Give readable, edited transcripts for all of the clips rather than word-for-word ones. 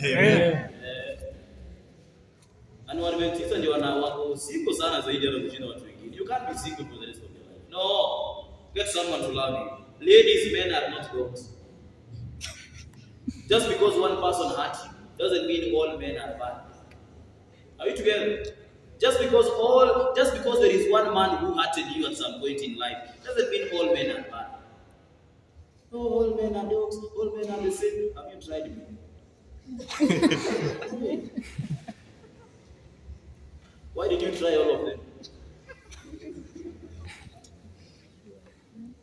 Amen. And Waadventista ndio wana wako single sana zaidi hata kushinda watu wengine. You can't be single for the rest of your life. No. Get someone to love you. Ladies, men are not dogs. Just because one person hurt you doesn't mean all men are bad. Are we together? Just because there is one man who hurted you at some point in life doesn't mean all men are bad. Oh, all men are dogs, all men are the same. Have you tried me? Why did you try all of them?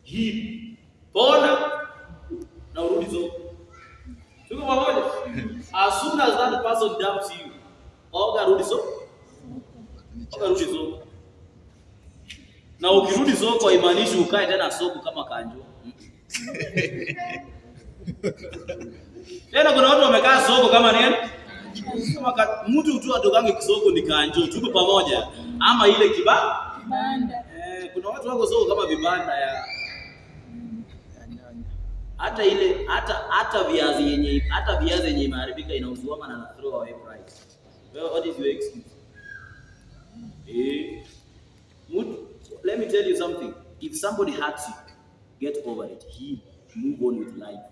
Hii pona na urudi soko. Tuko pamoja? As soon as that person dumps you, oga rudi soko. Oga rudi soko. Na ukirudi soko haimaanishi ukae tena soko kama kanjo. Tena kuna watu wamekaa soko kama nini? Kama mtu tu atokange kisoko ni kanjo, tuko pamoja. Ama ile kibanda. Kuna watu wako soko kama vibanda ya hata ile hata viazi yenye hata viazi yenye imeharibika inauzwa na throw away price. Well, what is your excuse? Mtu, let me tell you something. If somebody hurts you, get over it. Heal. Move on with life.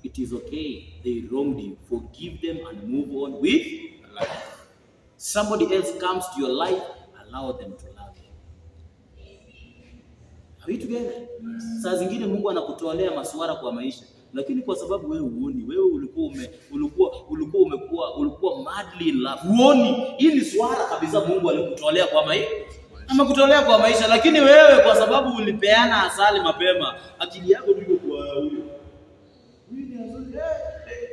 It is okay. They wronged you. Forgive them and move on with life. Somebody else comes to your life, allow them to love you. Are we together? Saa zingine Mungu anakutolea masuala kwa maisha, lakini kwa sababu wewe huoni, wewe ulikuwa madly in love. Huoni. Hii ni swala kabisa Mungu alikutolea kwa maisha. Amekutolea kwa maisha, lakini wewe kwa sababu ulipeana asali mapema, akili yako tu iko kwa huyo. Huyu ni asali.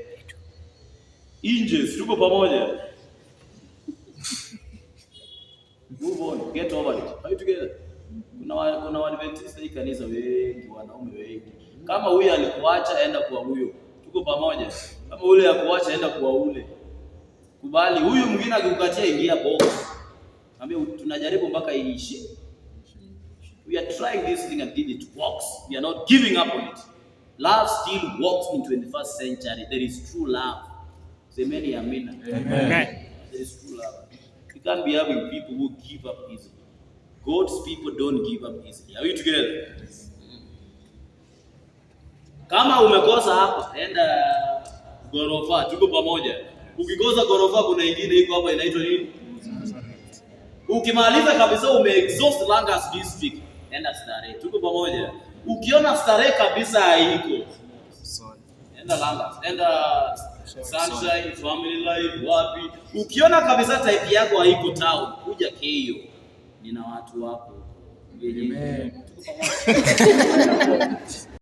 Injes, tuko pamoja. Move on, get over it. Are you together? Kuna Waadventista hii kanisa wengi, wanaume wengi. Kama huyu alikuacha, enda kwa huyo. Tuko pamoja. Kama ule akuacha, enda kwa ule. Kubali huyu mwingine akikukatia, ingia box. Ambia tunajaribu mpaka iishe. We are trying this thing until it works. We are not giving up on it. Love still works in 21st century. There is true love. Semeni amina. Amen. There is true love. You can't be having people who give up easily. God's people don't give up easily. Are we together? Yes. Kama umekosa hapa, enda gorofa, tuko pamoja. Ukikosa gorofa, kuna ingine iko hapa inaitwa nini? Ukimaliza kabisa ume exhaust Langas district, enda Starehe. Tuko pamoja. Ukiona Starehe kabisa haiko, enda Langas, enda Sunshine, Family Life, wapi. Ukiona kabisa type yako haiko town, kuja KO. Nina watu wako. Amen. Tuko pamoja.